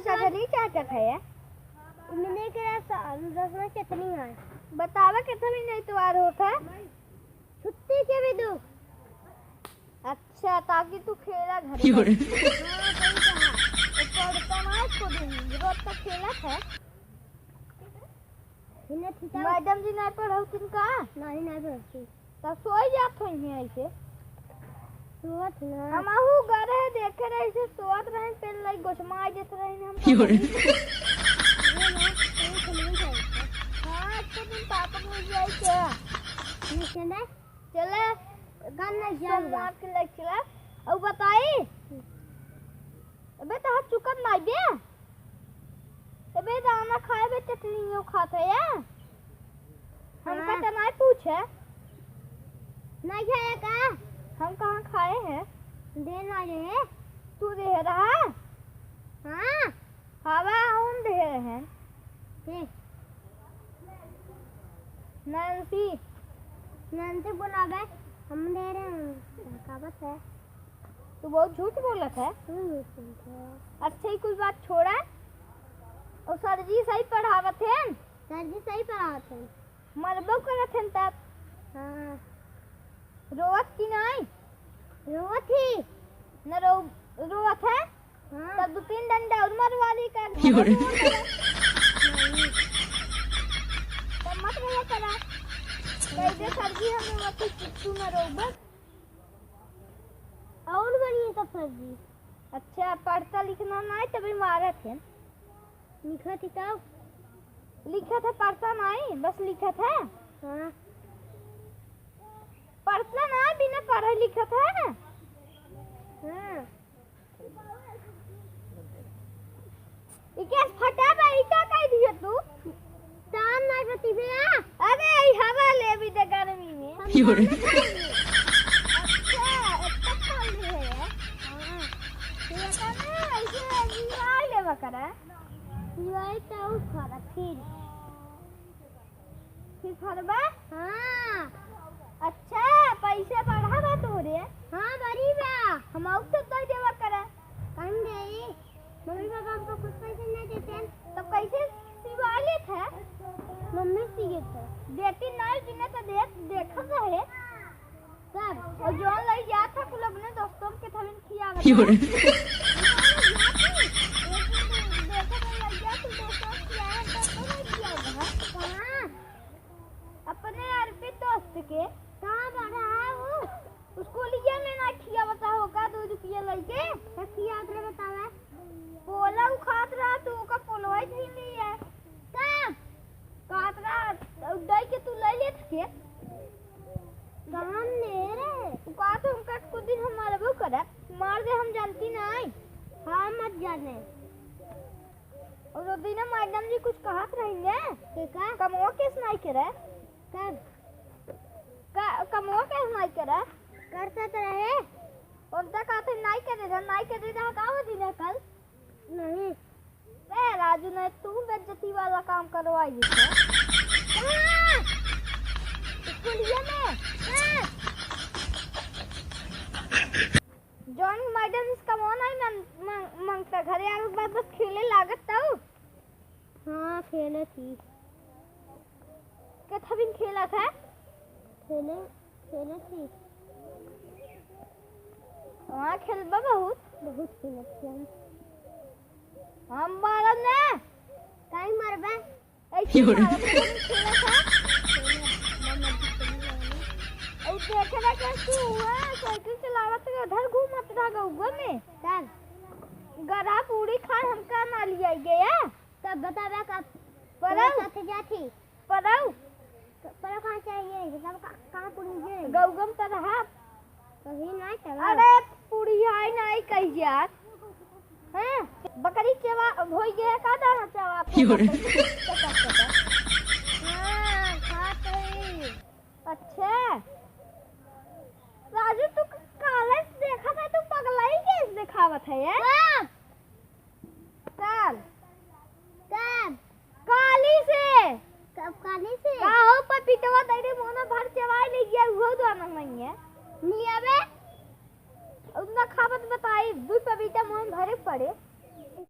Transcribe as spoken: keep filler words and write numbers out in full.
सगरी चाटत है। मिले के रस-, रसना चटनी है। बतावा कितना भी नहीं तोहार होत है। छुट्टी के भी दो। अच्छा, ताकि तू खेला घर में। क्यों रे? हाँ, सही कहा। तो पढ़ता ना है खुद ही, रोज का खेलत है। इन्हें ठीक है। मैडम जी नहीं पढ़ाऊ तिनका? नहीं, नहीं पढ़ती। तब सोई जात होइहैं ऐसे। सोत ना। हमहू गए रहे, देखे रहे, ऐसे सोत रहे, पेल लाई गोचमाई देत रहे, हम क्यों रे? ये ना, कहीं से नहीं जाए। हाँ, एक दिन पापा को जाए क्या? नहीं चले? चले। गाना जाए सोमवार के लेके चला। और बताई? अबे, तहार चुकत नाई बे। अबे, दाना खाए बे, चटनियो खात है, या? हमका हाँ। तो नाई पूछे। नाई खाए का? हम कहाँ खाए हैं? दे ना रहे। तू दे रहा? हाँ। हवा हम दे रहे हैं। के? नैन्सी। नैन्सी बोलावे, हम दे रहे हैं। कहावत है। तू बहुत झूठ बोलत है। तू झूठ बोलत है। अच्छा, ई कुल बात छोड़ा। और सर जी सही पढ़ावत हैं। सर जी सही पढ़ावत हैं। मरबो करत हैं तब। हाँ। रोवत की नाई? रोवत ही। न रो-, रोवत है? हाँ। तब दो तीन डंडा और मरवा ली का। क्यों रे? तब मत रोया करा। कह दे सर जी हम रोवत ही, तू न रोबस। और बढ़िया तो सर जी। अच्छा, पढ़ता लिखना ना है, तभी मारत है। लिखत ही तब? लिखत है, पढ़ता नहीं, बस लिखत है। हाँ। पढ़ता ना, बिना पढ़े लिखत है। हाँ। इके फटा बा, ई का कह दिए तू? तान ना बती भैया। अरे, ई हवा ले भी दे गर्मी में। क्यों रे? अच्छा, इतना खाली है यार। हाँ। ये कहना, ऐसे enjoy लेवा करा। Enjoy तो ऊ करा फिर। फिर फरबा? हाँ। अच्छा, पैसा बढ़ा बा तोरे? हाँ, बड़ी बा। हम आउ तो दे देवा करा। कौन दे? मम्मी पापा हमको कुछ पैसे नहीं देते हैं। तो कैसे सिवा लेत है? मम्मी सिए थे। देती नहीं, बिना तो देख, देखत रहे। सब। और जौन लई जात है, कुल अपने दोस्तों के थमिन खियावत है। एक दिन देखत रहे, लई जात है, दोस्तों के खियावत है, तो नहीं खियावत है। कहाँ? अपने अर्पित दोस्त के। कहाँ बड़ा है वो? स्कूलिया में ना खियावत हो का, दो रुपया लइके? तो खियावत रहे, बतावे। पोला उ खात रहा, तू ओका पोलवा ही छीन ली है। का? खात रहा, दई के तू ले लेत के? कहाँ ले रहे? उ का तो हमका कुछ दिन हम मारबो करब, मार दे हम जानती नहीं। हाँ, मत जाने। और वो दिना मैडम जी कुछ कहत रही ने? के का? कमवा केस नहीं करे? कब? का, कमवा केस नहीं करे? करता तो रहे। उनका कहते नहीं करे था, नहीं करे था, का वो दिना कल? नहीं। ए राजू ने तू बेइज्जती वाला काम करवाई दी थे। हाँ! स्कूलिया में। हाँ! जौन मैडम इसका वो नहीं मन-, मन-, मांगता घरे आवे के बाद बस खेले लागत तऊ। हाँ, खेले थी। कितना दिन खेला था? खेले, खेले थी। वहाँ खेलबा बहुत? बहुत खेले थी हम। हम मारब ना। काहे मारबा? ऐसे क्यों रे? मारब, खेले था। और देखे ना कैसे हुआ, साइकिल चलावत के उधर घूमत रह गउआ में। तब? गरा पूरी खाए हमका ना लिया गया। तब बतावे का परऊ। तोरे साथे जाथी। परऊ। परऊ कहाँ चाहिए? तब का-, कहाँ पूरी जाए? गउगम त रहा। कहीं ना चला। अरे, पूरी है नहीं कही यार। हैं? बकरी चवा, होई गया का दाना चवा? क्यों रे? हाँ, खात हई। अच्छा। राजू, तू काले से देखा था, तू पगलाई के देखावत है, हैं? हाँ।